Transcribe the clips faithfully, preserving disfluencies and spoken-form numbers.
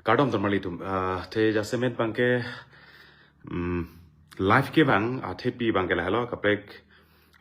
Kardom tonmarli atum. Ah, te jasemet abangke, mm, live kevang, ah, thepi abangke lahelo, kaprek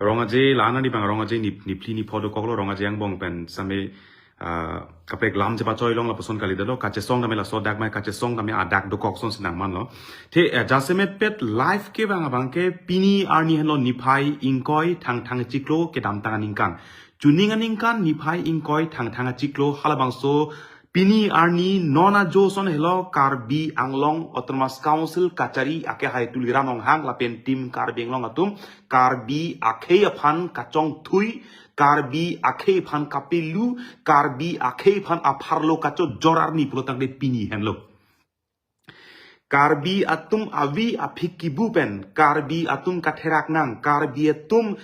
rong aje, la-an arni abang rong aje nip-, niphli nipho dokoklo, rong aje angbong pen same, ah, kaprek lam chepachoi long lapuson kalidetlo, kachesong tame laso dak mai, kachesong tame adak dokok asonsi nangmanlo. Te, eh, jasemet pet live kevang abangke pini arni henlo niphai ingkoi Thangthang achiklo kedamtang aningkan. Chuning aningkan niphai ingkoi Thangthang achiklo halabangso pini arni non ajo ason helo Karbi Anglong Autonomous Council kachari akehai Tuliram Ronghang lapen Team Karbi Anglong atum Karbi akhei aphan kachongthui, Karbi akhei aphan kapelu, Karbi akhei aphan apharlo kachojor arni pulotangte pini henlo. Karbi atum avi aphik kibu pen, Karbi atum katherak nang, Karbi atum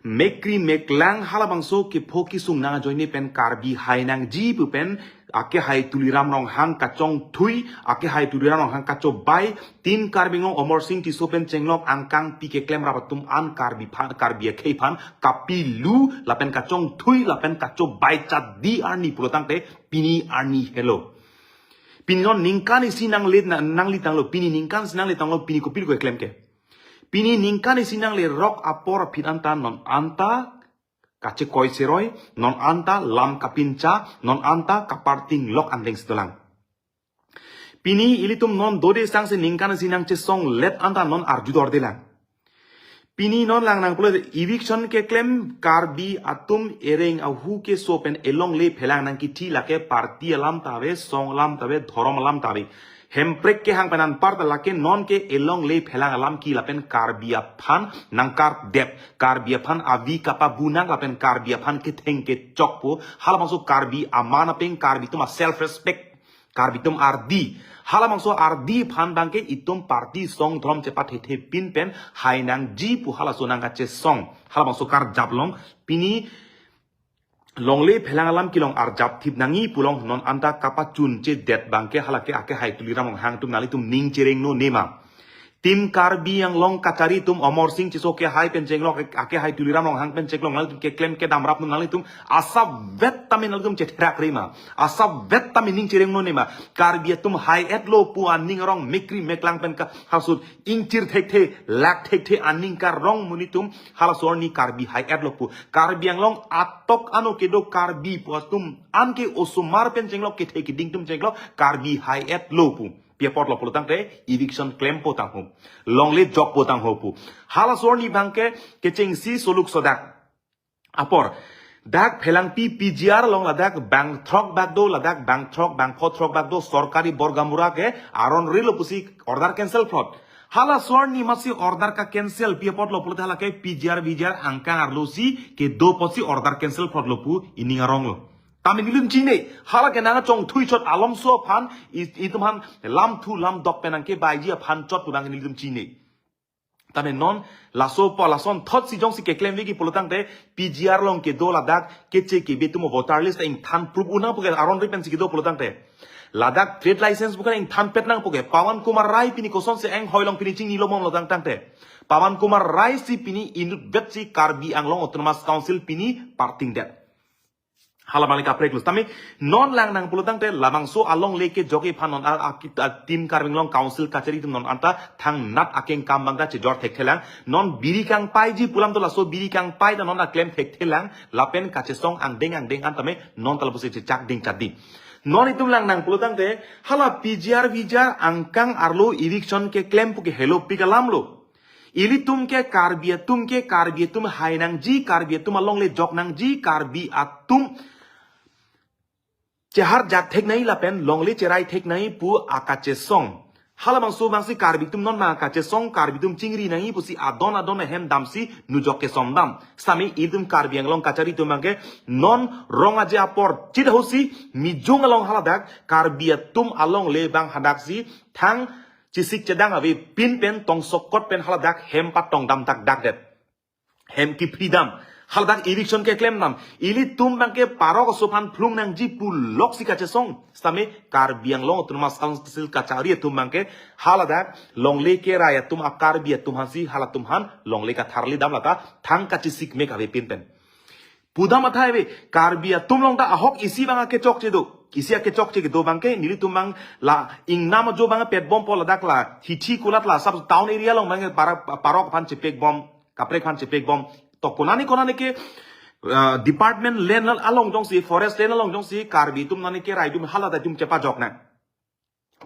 mekri meklang halabangso kepho kesung nang ajoine pen Karbi hai nangji pu pen, akehai Tuliram Ronghang kachongthui, akehai Tuliram Ronghang kachobai, Team Karbi Anglong Amarsing Tisso pen chenglok angkang pi keklem rap atum an Karbi aphan, Karbi akhei aphan kapelu lapen kachongthui lapen kachobai chadi arni pulotangte pini arni helo. Pini non ningkan isi nangle, na-, nangletanglo, pini ningkan isi nangletanglo, pini kopilo keklem ke. Pini ningkan isi nanglerok apor aphi anta non anta kachekoi seroi, non anta lam kapincha, non anta kaparting lok andeng si dolang. Pini ilitum non dode sangse ningkan isi nangchesonglet anta non arjudordelang. Pini non lang nangpulo eviction keklem Karbi atum ereng ahu keso pen elongle phelang nangkithi lake party alam ta ave, song alam ta ave, dhorom alam ta ave. Hemprek kehang pen anparta lake non ke elongle phelang alam ke lapen Karbi aphan nangkardep, Karbi aphan avi kapabu nang lapen Karbi aphan ketheng kechok pu, halabangso Karbi aman apeng Karbi atum a self respect, Karbi atum ardi. Halabangso ardi aphan abangke itum party song dhorom chepathethe pin pen hai nangji pu halaso nangkachesong. Halabangso karjap along pini longle phelang alam kelong arjap thip nangji pu along non anta kapachunchedet abangke halake akehai Tuliram Ronghang atum nanglitum ning chereng no nema. Team Karbi Anglong kachari atum Amarsing Tisso kehai pen chenglok, akehai Tuliram Ronghang pen chenglok nanglitum keklem kedam rap nanglitum asap vet tame nanglitum chetherak rema. Asap vet tame ning chereng no nema. Karbi atum hai-etlo pu aning arong mekri meklang pen ka halaso ingchir thekthe, lak thekthe aning karong munitum halaso arni Karbi hai-etlo pu. Karbi Anglong atok ano kedo Karbi pu atum anke osomar pen chenglok kethe keding atum chenglok Karbi hai-etlo pu. Pi apotlo pulotangte eviction klempo tangho. Longle jokpo tangho pu. Halaso arni abangke kechengsi soluk sodak. Apor. Dak Phelangpi P G R along ladak bang throk bak do, ladak bang throk, bang pho throk bak do, sorkari borgamura ke aron rilo pusi order cancel plot. Halaso arni masi order kacancel pi apotlo pulote halake P G R V G R angkang arlo si kedo apotsi order cancel plotlo pu ining aronglo. Tame nelitum chini, halake nangchongthui chot alomso aphan, i-, itum aphan lamthu lamdok pen nangkebaiji aphan chot pu abang nelitum chini. Tame non laso pu lason thotsi jongsi keklem veki pulotangte P G R along kedo ladak keche kebe atum voter list ingthan proof unang puke aron ri pensi kedo pulotangte. Ladak trade license puke ingthan pet nang puke. Pawan Kumar Rai pini kosonsi enghoi along pini chingnilo bomlo tangte. Pawan Kumar Rai si pini inutvetsi Karbi Anglong Autonomous Council pini partingdet. Hala abang le kaprek lus. Tame non lang nang pulotangte labangso alongle kejok aphan non a, a, a, Team Karbi Anglong Council kachari atum non anta thangnat akengkam abang ta chejor thekthelang. Non biri kangpaiji pu alam to laso biri kangpai ta non aklem thekthelang. Lapen kachesong angdeng angdeng an tame non ta lapusi chechak ding chadi. Non itum lang nang pulotangte hala P G R V G R angkang arlo eviction keklem puke helopik alamlo. Ilitum ke Karbi atum ke Karbi atum hai nangji, Karbi atum alongle jok nangji, Karbi atum chehar jak thek nangji lapen longle cherai thek nangji pu akachesong. Halabangso abangsi Karbi atum non ma kachesong, Karbi atum chingri nangji pusi adon adon ahem damsi nujok kesom dam. Sami itum Karbi Anglong kachari atum abangke non rong aje apor chit ahosi mijung along haladak Karbi atum alongle abang hadaksi thang chisik chedang ave pin pen tongsokot pen haladak hem patong dam dak dak det. Hem kiphri dam. Haladak eviction keklem dam. Ilitum abangke parok aso aphan phlung nangji puloksi kachesong. Sitame Karbi Anglong Autonomous Council kachari atum abangke haladak longle kerai atum a Karbi atum aphansi halatum aphan longle katharli dam lata thang kachisik mek ave pin pen. Pudam athai ave, Karbi atum along ta ahok isi abang akechokche do. Isi akechokche kedo abangke, nelitum abang la ingnam ajo abang petbom pu ladak la, hithi kulat la, sub town area along abang para, parok aphan chepekbom, kaprek aphan chepekbom. To konane konane ke, ah, department land along jongsi, forest land along jongsi, Karbi atum nane kerai atum hala ta atum chepajok nang.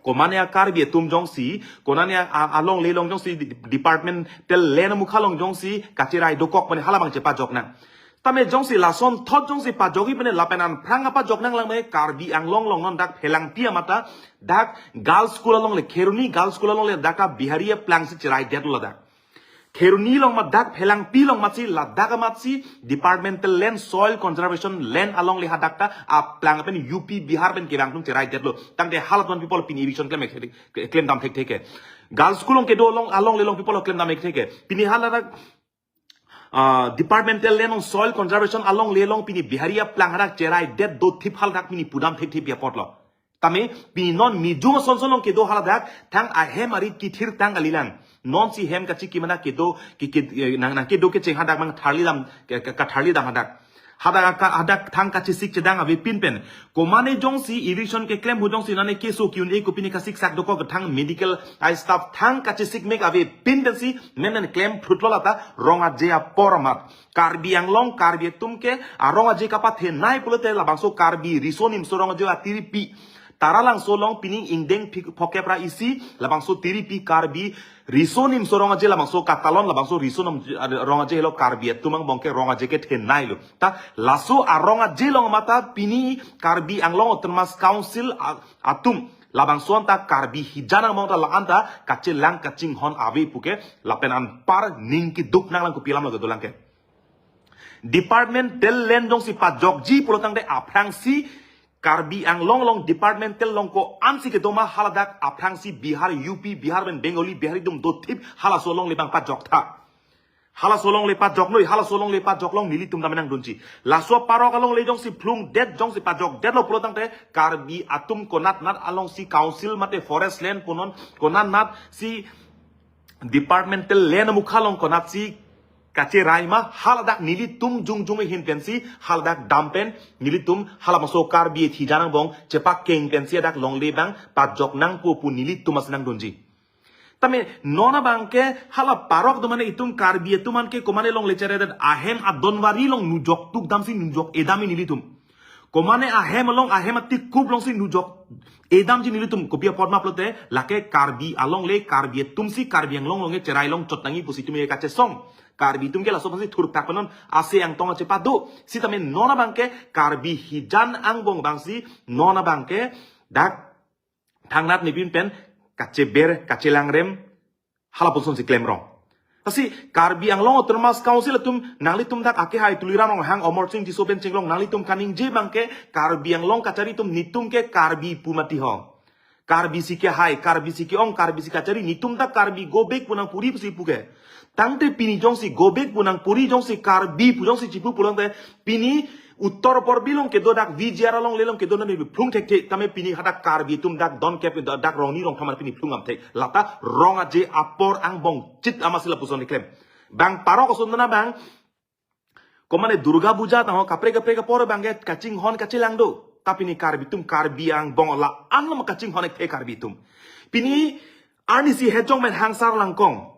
Komane a Karbi atum jongsi, konane a, a, alongle along jongsi, de-, departmental land amukha along jongsi, kacherai dokok mane hala abang chepajok nang. Tame jongsi lason thot jongsi pajokji mane lapen anphrang apajok nanglang mane Karbi Anglong along non dak Phelangpi amat ta, dak girls school alongle, Kheroni girls school alongle dak ta Bihari aplang si cherai detlo ladak. Kheroni along amat dak, Phelangpi along amatsi, ladak amatsi, departmental land, soil conservation land alongle hadak ta, aplang pen U P Bihar pen kevang atum cherai detlo. Tangte halatum people pini eviction klem, klem dam thekthek ke. Girls school along kedo along, alongle along people klem dam thekthek ke. Pini haladak, ah, departmental land along, soil conservation alongle along pini Bihari aplang hadak cherai det dothip haladak pini pudam thekthep apotlo. Tame, pini non mijung asonson along kedo haladak, thang ahem arit kithir tang kalilang. Nonsi hem kachiki mana kedo, ki, ki, eh, nang, nang kedo kecheng hadak abang tharli dam, ke, ke, katharli dam hadak. Hadak, ka, hadak thang kachesik chedang avepin pen. Komane jongsi, eviction keklem hu jongsi nane keso ki-un-e kopine kasiksak dokok thang medical ai staff thang kachesik mek avepin pensi, menen klem phrutlo lata, rong aje apor amat. Karbi Anglong, Karbi atum ke, arong aje kapathenei pulote labangso Karbi, Riso Nimso Rong Aje atiripi. Taralangso along pini ingdeng phik-, phokep ra isi, labangso tiripi Karbi, Riso Nimso Rong Aje labangso katalon, labangso Riso Nam-, Rong Aje helo Karbi atum angbong ke rong aje kethenei lo. Ta laso arong aje along amat ta pini Karbi Anglong Autonomous Council a-, atum, labangso anta Karbi hijan angbong ta la-an ta kachelang kachinghon ave puke, lapen anpar ning keduk nanglang kopi alam lo kedolang ke. Departmental land jongsi pajokji pulo tangte aphrangsi Karbi Anglong along departmental along ko-ansi kedo ma haladak aphrangsi Bihar, U P, Bihar pen Bengali, Bihari atum dothip halaso alongle abang pajok tha. Halaso alongle pajok noi, halaso alongle pajok along nelitum ta menang dunji. Laso parok alongle jongsi phlung det jongsi pajok detlo pulo tangte Karbi atum konat nat alongsi council mate forest land punon konat nat si departmental land amukha along konatsi kacherai ma haladak nelitum jongjong ahin pensi haladak dam pen nelitum halabangso Karbi hijan angbong chepakeng pensi hadak longle abang pajok nangpo pu nelitum asi nang dunji. Tame non abang ke hala parok do mane itum Karbi atum an ke komane longle cherai det ahem adonwari along nujok tuk damsi nujok edam nelitum. Komane ahem along ahem atikup alongsi nujok edamji nelitum kopi apot ma pulote lake Karbi alongle Karbi atumsi Karbi Anglong alongle cherai longchot nangji pusi itum ke kachesong. Karbi atum ke laso aphansi thurpak panon ase angtong achepado. Sitame non abang ke Karbi hijan angbong abangsi non abang ke dak thangnat nepin pen kacheber kachelangrem halapusonsi klemrong. Lasi Karbi Anglong Autonomous Council atum nanglitum dak akehai Tuliram Ronghang Amarsing Tisso pen chenglong nanglitum kaningje abang ke Karbi Anglong kachari atum netum ke Karbi pu mati ho. Karbi si kehai, Karbi si ke-ong, Karbi si kachari, netum dak Karbi go back pu nangpuri pusi puke. Tangte pini jongsi go back pu nangpuri jongsi Karbi pu jongsi chipu pulote pini Uttor Borbil along kedo dak V G R alongle along kedo nani phlung thekthe tame pini hadak Karbi atum dak don kep dak rongni rongthom pini phlung am thek. Lata rong aje apor angbong chit amatsi lapuson keklem. Bang parok ason na bang. Komane Durga Puja tangho kaprek kaprek apor abang ke kachinghon kachelang do. Ta pini Karbi atum Karbi angbong la-an ma kachinghon ekthe Karbi atum. Pini arnisi hejong men hangsar langkong.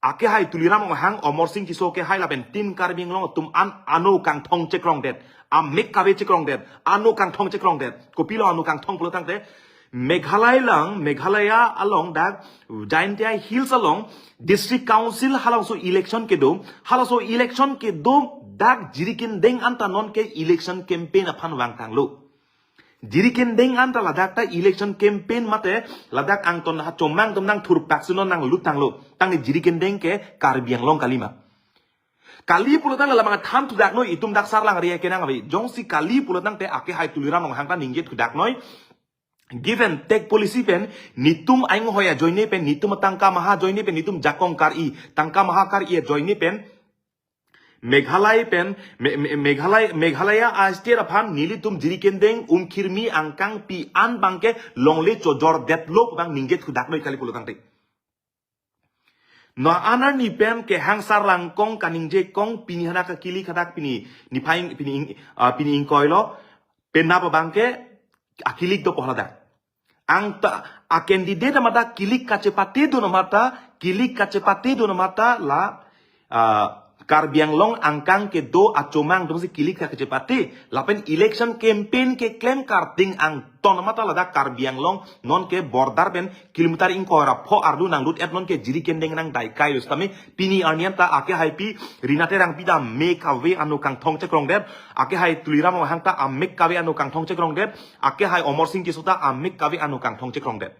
Akehai Tuliram Ronghang Amarsing Tisso kehai lapen Team Karbi Anglong atum an ano kangthong chekrong det. Amek kave chekrong det. Ano kangthong chekrong det. Kopilo ano kangthong pulo tangte Meghalaya lang, Meghalaya along dak Jaintia Hills along District Council halabangso election kedo, halabangso election kedo dak Jirikindeng anta non ke election campaign aphan vangtanglo. Jirikindeng anta ladak ta election campaign mate ladak angton ha chomang atum nangthurpak si non nanglutanglo. Tangte Jirikindeng ke Karbi Anglong kalima. Kali pulo tangte labang than thudak noi itum dak Sarlangri akenang ave. Jongsi kali pulo tangte akehai Tuliram Ronghang ta ningje thudak noi. Give and take policy pen netum ainghoi ajoine pen netum tangka maha ajoine pen netum jakong kar-i tangka maha kar-i ajoine pen Meghalaya pen, Me-, Me-, Meghalaya, Meghalaya a state aphan nelitum Jirikindeng Umkhirmi Angkangpi an abang ke longle chojor detlo pu abang ningje thudak noi kali pulo tangte. Non an arni pen kehang sarlangkong kaningje kong pini hadak akilik hadak pini niphai pini ing, ah, pini ingkoi lo. Penap abangke akilik do pohla dak. Angta a candidate amat ta kilik kachepate do amat ta, kilik kachepate do amat ta la, ah, Karbi Anglong angkang kedo achomang dongsi kilik kachepate. Lapen election campaign keklem karting angton amat ta ladak Karbi Anglong nonke border pen kilometer ingkoi ra pho ardu nanglut et nonke jiri kendeng nangdai kai lo sitame pini arni an ta ake hai pi Rina Terangpi ta amek kave ano kangthong chekrongdet, ake hai Tuliram Ronghang ta amek kave ano kangthong chekrongdet, ake hai Amarsing Tisso ta amek kave ano kangthong chekrongdet.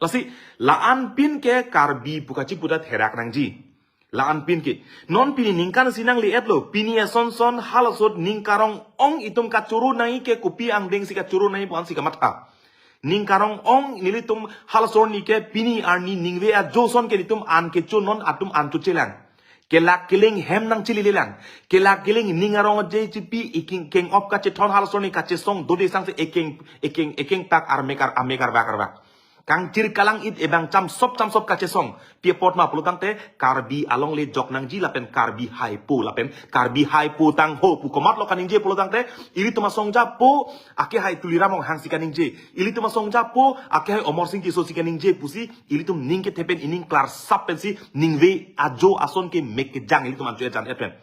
Lasi la-an pin ke Karbi pu kachipu ta therak nangji. La-an pin ke. Non pini ningkan isi nangle-et lo. Pini ason son halaso ning karong-ong itum kachoro nangji ke kopi angdeng si kachoro nangji pu ansi kamatha. Ning karong-ong nelitum halaso arni ke pini arni ningve ajo ason ke nelitum an kecho non atum an chochelang. Kelak keling hem nangchilile lang. Kelak keling ning arong aje chipi iking keng op kachethon halaso arni kachesong dode sangse ekeng, ekeng, ekeng tak armek ar, amek arbak arbak. Kangchir kalang-it ebang chamsop chamsop kachesong. Pi apot ma pulo tangte Karbi alongle jok nangji lapen Karbi haipo lapen Karbi haipo tangho pu komatlo kaningje pulo tangte ilitum asong japo ake hai Tuliram Ronghang si kaningje. Ilitum asong japo ake hai Amarsing Tisso si kaningje pusi ilitum ning kethe pen ining klarsap pensi ningve ajo ason ke mek kejang ilitum ancho ejan et pen.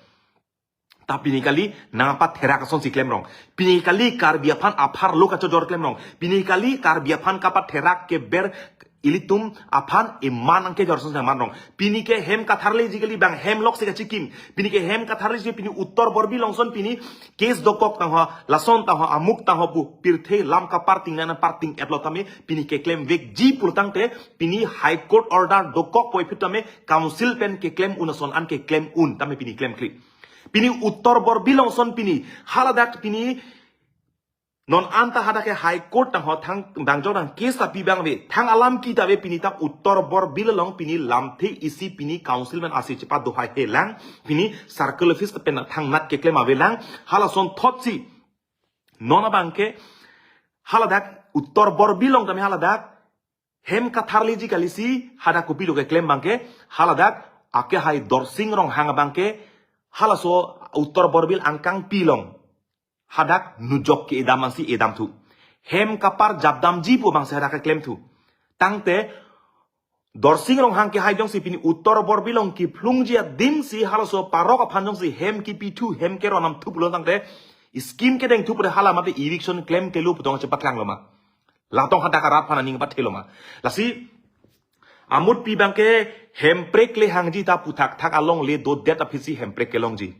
Ta pini kali nangpatherak ason si klemrong. Pini kali Karbi aphan apharlo kachojor klemrong. Pini kali Karbi aphan kapatherak keber ilitum aphan iman angke jor ason si manrong. Pini ke hem katharleji kali bang hem lok si kachikim. Pini ke hem katharleji pini Uttar Borbil along son pini case dokok tangho, lason tangho, amuk tangho pu pirthe lam kaparting nana parting-et lo tame pini keklemvekji pulo tangte pini High Court order dokok poi phit tame council pen keklem un ason an keklem un tame pini klemkli. Pini Uttar Borbil along son pini haladak pini non an ta hadak ke High Court tangho thang dangjok dang case ta pi bang ave thang alam ki ta ave pini ta Uttar Borbil along pini lamthe isi pini council pen ase chepa do hai he lang pini circle office pen thangnat keklem ave lang halason thotsi non abangke haladak Uttar Borbil along tame haladak hem katharleji kali si hadak kopilo keklem abangke haladak ake hai Dorsing Ronghang abangke halaso Uttar Borbil angkang pi along hadak nujok ke edam ansi edam thu. Hem kapar japdamji pu abangsi hadak keklem thu. Tangte Dorsing Ronghang ke hai jongsi pini Uttar Borbil along kiphlungji adim si halaso parok aphan jongsi hem kipi thu hem keronam thu pulo tangte scheme kedeng thu pura hala mate eviction klem kelo putong chepaklanglo ma. Latong hadak arat aphan aning pathelo ma. Lasi amut pi abangke hemprek le hangji ta puthak thak alongle dodet aphisi hemprek kelongji.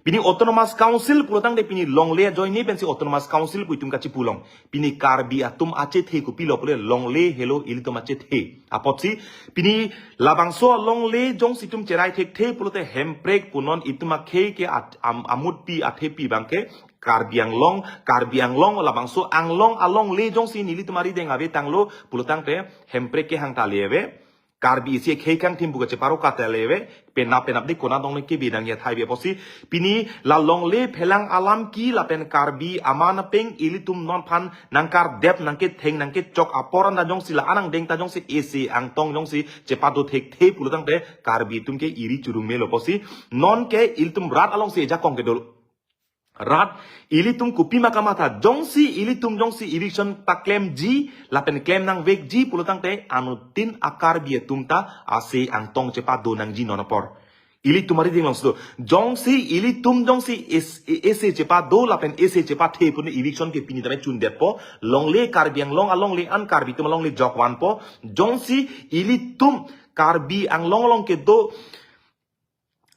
Pini Autonomous Council pulo tangte pini longle ajoine pensi Autonomous Council pu itum kachipulong. Pini Karbi atum achethe kopilo pule longle helo ilitum achethe. Apotsi pini labangso longle jongsi itum cherai thekthe pulote hemprek punon itum akhei ke at, am, amut pi athe pi abangke Karbi Anglong, Karbi Anglong labangso Anglong alongle jongsi nelitum arideng ave tanglo pulo tangte hemprek kehang ta le ave. Karbi isi khei kangthim pu kacheparo kata le ave. Penap penap de kona dong ne kebi dang ya thai bi apotsi. Pini la longle phelang alam ki lapen Karbi aman apeng ilitum non aphan nangkardep nangketheng nangkechok apor an ta jongsi la-an angdeng ta jongsi ese angtong jongsi chepado thekthe pulo tangte Karbi atum ke iri churung melo apotsi. Nonke ilitum rat alongsi ejakong kedolo. Rat, ilitum kopi ma kamatha, jongsi ilitum jongsi eviction paklemji, lapen klem nangvekji pulo tangte, anuttin a-Karbi atum ta ase angtong chepado nangji non apor. Ilitum arideng alongsi do. Jongsi ilitum jongsi es-, e-, ese chepado, lapen ese chepathe pune eviction ke pini tame chundetpo, longle Karbi Anglong alongle an Karbi atum alongle jok vanpo, jongsi ilitum Karbi Anglong along kedo,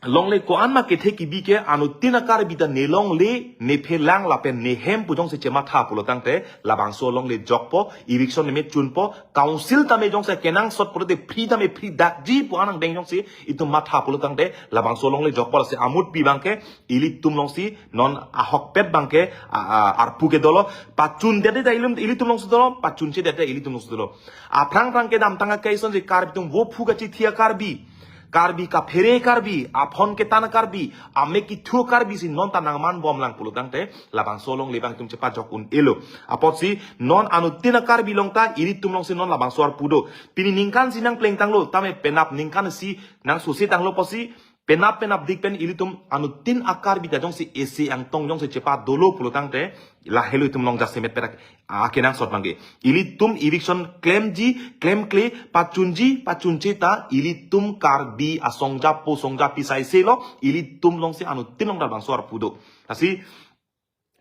longle ko-an ma kethe kebi ke anuttin a-Karbi ta ne longle, ne phelang lapen ne hem pu jongsi chematha pulo tangte, labangso longle jokpo, eviction ne me chunpo, council tame jongsi kenangsot pulote free tame free dakji pu an angdeng jongsi itum matha pulo tangte, labangso longle jokpo lasi amut pi abangke, ilitum alongsi non ahokpet abangke, a, a, arpu kedolo, pachundet ta ilum, ilitum alongsi dolo, pachunchedet ta ilitum alongsi dolo. Aphrang phrang kedamtang akai sonsi Karbi atum vo phu kachithi a-Karbi. Karbi kaphere Karbi, aphon ketan Karbi, amek kethu Karbi si non ta nangman bomlang pulo tangte, labangso alongle abang itum chepajok un-elo. Apotsi non anuttin a-Karbi along ta, ilitum along si non labangso arpu do. Pini ningkan si nangplengtanglo, tame penap ningkan si nangsusi tanglo apotsi, penap penapdik pen ilitum anuttin a-Karbi ta jongsi isi angtong jongsi chepadolo pulo tangte, lahelo itum along jasemet perak akenangsot abangke. Ilitum eviction klemji, klemkle, pachunji, pachunche ta, ilitum Karbi asong japo, song japi saiselo, ilitum along si anuttin along ta labangso arpu do. Lasi,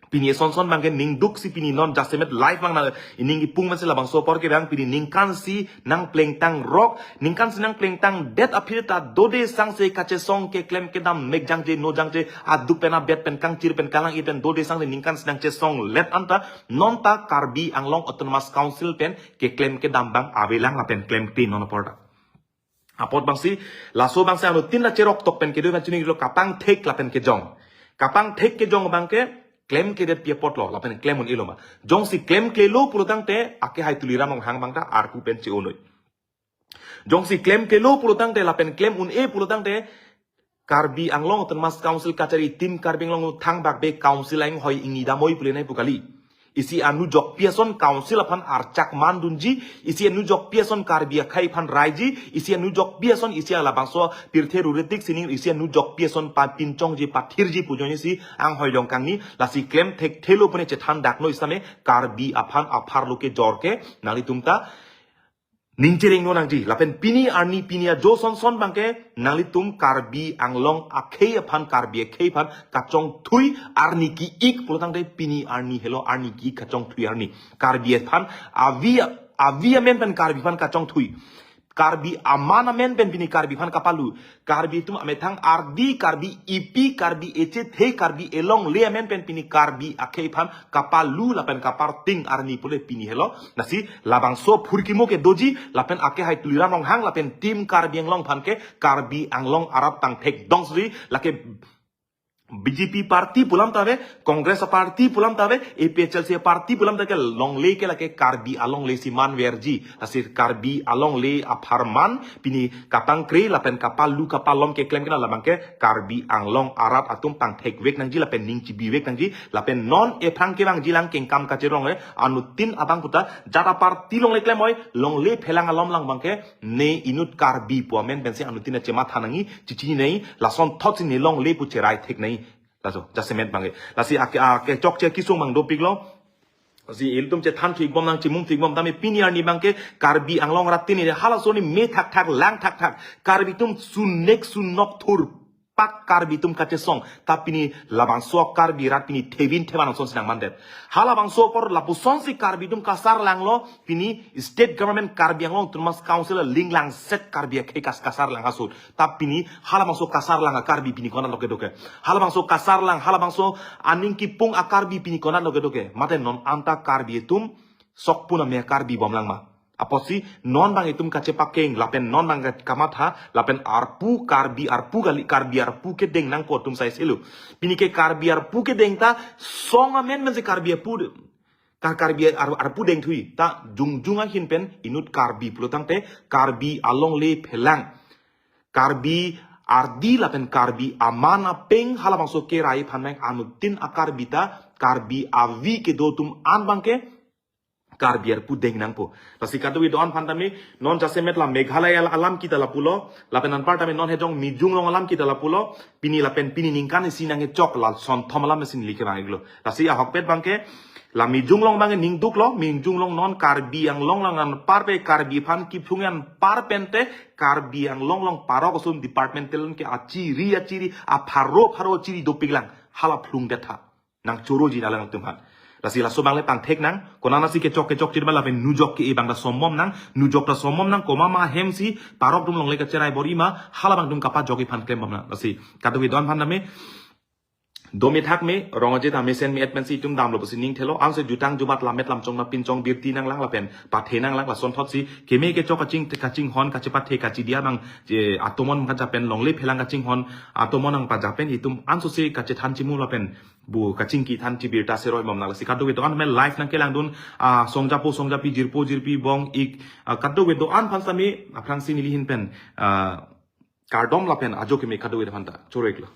pini eson son abangke ningduk si pini non jasemet live abang nang ining ipung man si labangso apor ke abang pini ningkan si nangplengtangrok, ningkan si nangplengtangdet aphi ta dode sangse kachesong keklem kedam mek jangje no jangje aduk pen abet pen kangchir pen kalang-i pen dode sangse ningkan si nangchesonglet anta non ta Karbi Anglong Autonomous Council pen keklem kedam abang avelang lapen klemkle non apor ta. Apot abang si, laso abang si anuttin ta cheroktok pen kedo abang chini lo kapangthek lapen kejong. Kapangthek kejong abangke klemkledet pi apotlo, lapen klem un-elo ma. Jongsi klemklelo pulo tangte, akehai Tuliram Ronghang abang ta arpu pen che-onoi. Jongsi klemklelo pulo tangte, lapen klem un-e pulo tangte, Karbi Anglong Autonomous Council kachari Team Karbi Anglong thangbak be council ainghoi ingni damnoi pulenei pu kali. Isi anujokpi ason council aphan archak mandunji, isi anujokpi ason Karbi akhei aphan raiji, isi anujokpi ason isi labangso pirthe ruritik sining isi anujokpi ason pa pinchongji pathirji pu ajoine si anghoi jong kangni, lasi klemthekthelo pune chethan daknoi same Karbi aphan apharlo kejor ke nanglitum ta ning chereng no nangji, lapen pini arni pini ajo son son abangke nanglitum Karbi Anglong akhei aphan Karbi akhei aphan kachongthui arni ki-ik pulo tangte pini arni helo arni ki-ik kachongthui arni. Karbi aphan avi avi amen pen Karbi aphan kachongthui. Karbi aman amen pen pini Karbi aphan kapalu. Karbi atum amethang ardi, Karbi ipi, Karbi echethe, Karbi elongle amen pen pini Karbi akhei aphan kapalu lapen kaparting arni pule pini helo. Lasi labangso phurkimo kedoji lapen akehai Tuliram Ronghang lapen Team Karbi Anglong aphan ke Karbi Anglong arat tangthek dongsi lake B J P party pu alam ta ave, Congress party pu alam ta ave, A P H L C party pu alam ta ke longle ke lake Karbi alongle si manverji. Lasi Karbi alongle apharman pini kapangkre lapen kapalu kapalom keklem kena labangke Karbi Anglong arat atum pangthekvek nangji lapen ning chibivek nangji lapen non ephrang kevangji lang kengkam kacherong e anuttin abang puta jat aparty longle klemnoi longle phelang alom lang abangke ne inut Karbi pu amen pensi anuttin chematha nangji chichinei lason thotsi ne longle pu cherai theknei. Laso jasemet abangke. Lasi ake ake chokche kesung abang dopiklo. Si ilitum chethan thikbom nang chimung thikbom tame pini arni abangke Karbi Anglong rat tini halaso ni me thakthak lang thakthak. Karbi atum sunek sunok thurpak Karbi atum kachesong. Ta pini labangso Karbi rat pini thevin thevan ason si nangmandet. Halabangso apor lapuson si Karbi atum kasarlanglo pini state government Karbi Anglong Autonomous Council linglang set Karbi akhei kas kasarlang asut. Ta pini halabangso kasarlang a Karbi pini konat lo kedo ke. Halabangso kasarlang, halabangso aning kipung a Karbi pini konat lo kedo ke. Mate non anta Karbi atum sokpun ame a Karbi bomlang ma. Apotsi non abang itum kachepakeng, lapen non abang kamatha, lapen arpu Karbi arpu kali Karbi arpu kedeng nangpo atum saiselo. Pini ke Karbi arpu kedeng ta song amen mensi Karbi arpu de- Kar Karbi ar, arpu dengthui ta jongjung ahin pen inut Karbi pulo tangte Karbi alongle phelang. Karbi ardi lapen Karbi aman apeng halabangso kerai aphan meng anuttin a Karbi ta Karbi avi kedo atum an abangke Karbi arpu deng nangpo. Lasi kadokave do-an aphan tame non jasemet la Meghalaya alam kita lapulo, lapen anpar tame non hejong Mijung Long alam kita lapulo, pini lapen pini ningkan isi nangkechok la sonthom alam mesin like bang iglo. Lasi ahokpet abangke la Mijung Long abang ningduklo, Mijung Long non Karbi Anglong lang anpar pe Karbi aphan kiphlung anpar pente Karbi Anglong along parok ason departmental ke achiri achiri apharo pharo achiri dopiklang hala phlung detha. Nang choroji alang atum aphan. Lasi laso abang le pangthek nang, konatsi kechok kechok chirma lapen nujok ke-e abang ta sombom nang, nujok ta sombom nang, komat ma hem si parok atum longle kacherai bor-i ma, halabang atum kapajok-i aphan klembom nang. Lasi kadokave do-an aphan tame, dome thakme, rong aje ta mesen me-et pensi itum damlo pusi ning thelo, anse jutang jubat lammet lamchong na pinchong birti nanglang lapen pathe nanglang lason thotsi, keme kechok kaching, kachinghon, kachepathe, kachidia abang, je atomon kajapen longle phelang kachinghon, atomon nangpajapen itum ansose kachethan chimu lapen bu kachingki than chibirta seroi bom nang. Lasi kadokave do-an me live nangkelangdun, ah, songjapo songjapi jirpo jirpi bong ik, ah, kadokave do-an aphan sami aphrangsi neli ahin pen, ah, Kardom lapen ajo keme kadokave aphanta. Choro-iklo.